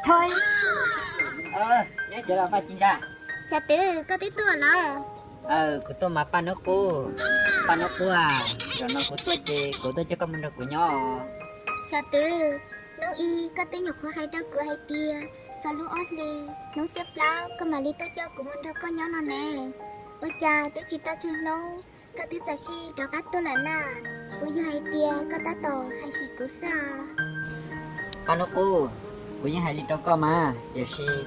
Thoj. Nyob tsev los Paj Ci Ntsa? Xyov twb, koj twb tuaj los? Kuv tuaj mas Paj Hnub Qub. Paj Hnub Qub a, zaum no kuv tuaj ces kuv tuaj coj koj mus nrog kuv nyob. Xyov twb, hnub ib koj twb nyuam qhuav hais rau kuv hais tias txog lub ob hlis hnub xiab plaub koj mam li tuaj coj kuv mus nrog koj nyob no ne. Ua cas twb tsis tau tsawg hnub koj twb txawm sib rov qab tuaj lawm na? Kuv yog hais tias koj tab tom hais sim kuv xwb os. Paj Hnub Qub, kuv yeej hais li rau koj mas, tiam sis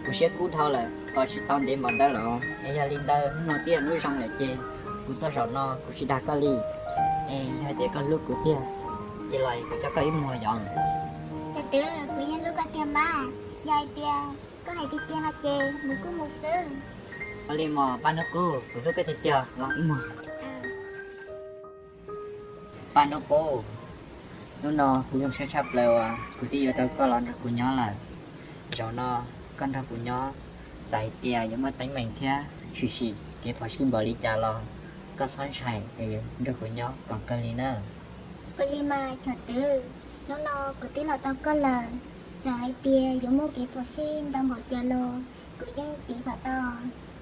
kuv siab kub dhau lawm, tos tsis tau ntev npaum ntawd los. Es yog li ntawd hnub no twb yog hnub zoo lawm ces kuv tuaj zaum no kuv tsis dag koj li. Es yog hais tias koj hlub kuv tiag, ces los kuv coj koj ib muag yom. Xyov twb, kuv yeej hlub koj tiag mas, yog hais tias koj hais tiag tiag no ces mus kuj mus xwb. Ua li mas Paj Hnub Qub, kuv hlub koj tiag tiag, los ib muag. Paj Hnub Qub, hnub no kuv zoo siab tshaj plaws uas kuv twb yuav tau koj los nrog kuv nyob lawm. Zaum no koj nrog kuv nyob, txawm hais tias yuav muaj teeb meem thiab tshwm sim kev phom sij npaum li cas los koj txhob ntshai, nrog kuv nyob koom kawg li na. Ua li mas Xyov twb, hnub no kuv twb los tau koj lawm, txawm hais tias yuav muaj kev phom sij ntau npaum cas los kuv yeej tiv kom tau,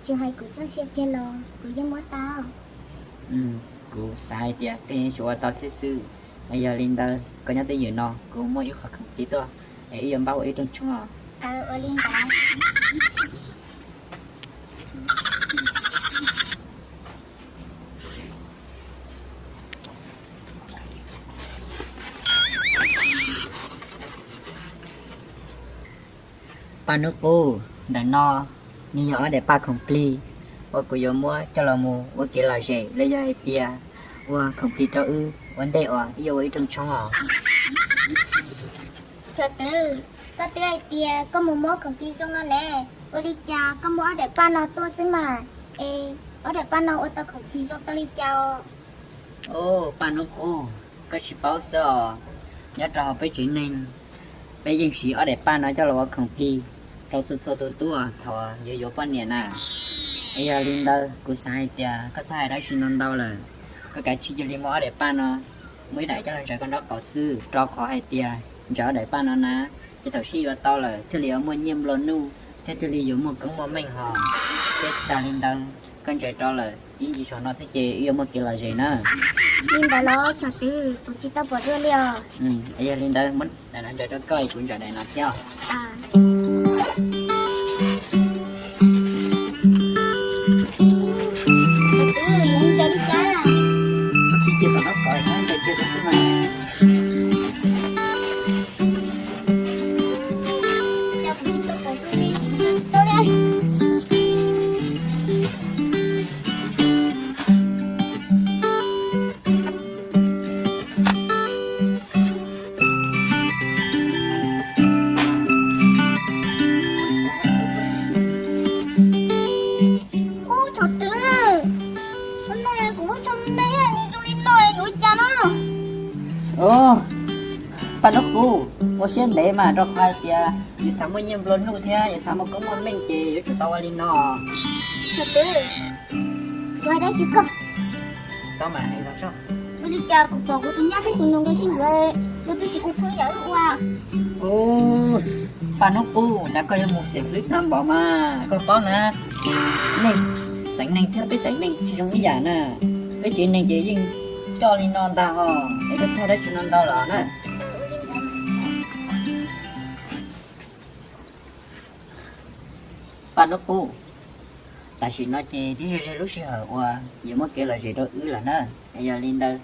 tsis hais kuv txoj sia kiag los kuv yeej muab tau. Kuv xav hais tias koj yeej yuav tsum ua tau thiab xwb. Yog li ntawd koj nyob twj ywm no, kuv muaj ib qho khoom plig tuaj, es wb yuav npaj ua ib rooj tshoob os. Ua li ntawd. Paj Hnub Qub, ntawm no nws yog ob daim paj khoom plig uas kuv yuav muab coj los mus ua kev lom zem los yog hais tias ua khoom plig rau wb ua ntej uas wb yuav ua ib rooj tshoob os. Xyov twb, koj twb hais tias koj mus muab khoom plig zoo no ne, ua li cas koj muab ob daim paj no tuaj xwb mas? Es ob daim paj no ua tau khoom plig zoo tau li cas? Os, Paj Hnub Qub, koj tsis paub xwb os. Nyob rau hauv peb tsev neeg, peb yeej siv ob daim paj no coj los ua khoom plig rau txhua txhua tus tuaj thaum yuav yuav poj niam na. Es yog li ntawd kuv xav hais tias koj txhob hais dab tsi ntau ntau lawm, koj kav tsij cia li muab ob daim paj no, muab ib daim coj los ntsaws koj nraub qaum xwb, rau qhov hais tias ntsaws ob daim paj no na, ces thaum sib yuav tau lawm thiaj li yuav muaj nyiaj nplua nuj thiab thiaj li yuav muaj koob muaj meej hos. Ces tag li ntawd koj ntsaws rau lawm ib ntsis zaum no xwb ces wb yuav muaj kev lom zem na. Li ntawd los Xyov twb, kuv tsis tau pom dua li os. Yog li ntawd muab daim no ntsaws rau koj, kuv ntsaws daim no thiab. Ntsaws li cas? Ntsaws kiag xwb mas. Ub, Xyov twb, hnub no kuv lub tsho me me nws zoo li no yuav ua cas no? Paj Hnub Qub, ua siab ntev mas, rau qhov hais tias yus xav muaj nyiaj nplua nuj thiab yus xav muaj koob muaj meej ces yuav tsum tau ua li no. Xyov twb, kuv hais dab tsi koj? Ua li cas kuv pom kuv tus nyab thiab tus nus nkawd sib yuav, nkawd twb tsis ua kub yam wb ua. Ub, Paj Hnub Qub, cas koj yuav mus xeem hlwb tag npaum mas koj paub na, neeg xeem neeg thiab peb xeem neeg tsis zoo ib yam na. Peb tsev neeg ces yeej coj li no ntag hos, es koj txhob dab tsi no ntau los na. Paj Hnub Qub, tam sim no ces twb yog ze lub sij hawm uas yuav muaj kev lom zem rau wb lawm na. Yog li ntawd,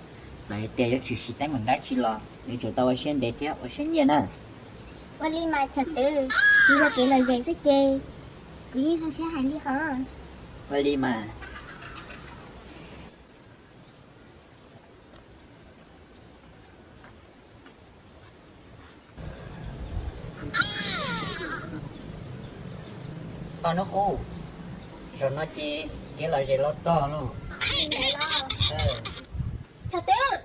txawm tias yuav tshwm sim teeb meem dab tsi los yuav tsum tau ua siab ntev thiab ua siab nyiaj na. Ua li mas Xyov twb, kuv yog kev lom zem xwb ces kuv yeej zoo siab hais li hos. Ua li mas. Paj Hnub Qub, zaum no ces kev lom zem los txog lauj. Xyov twb,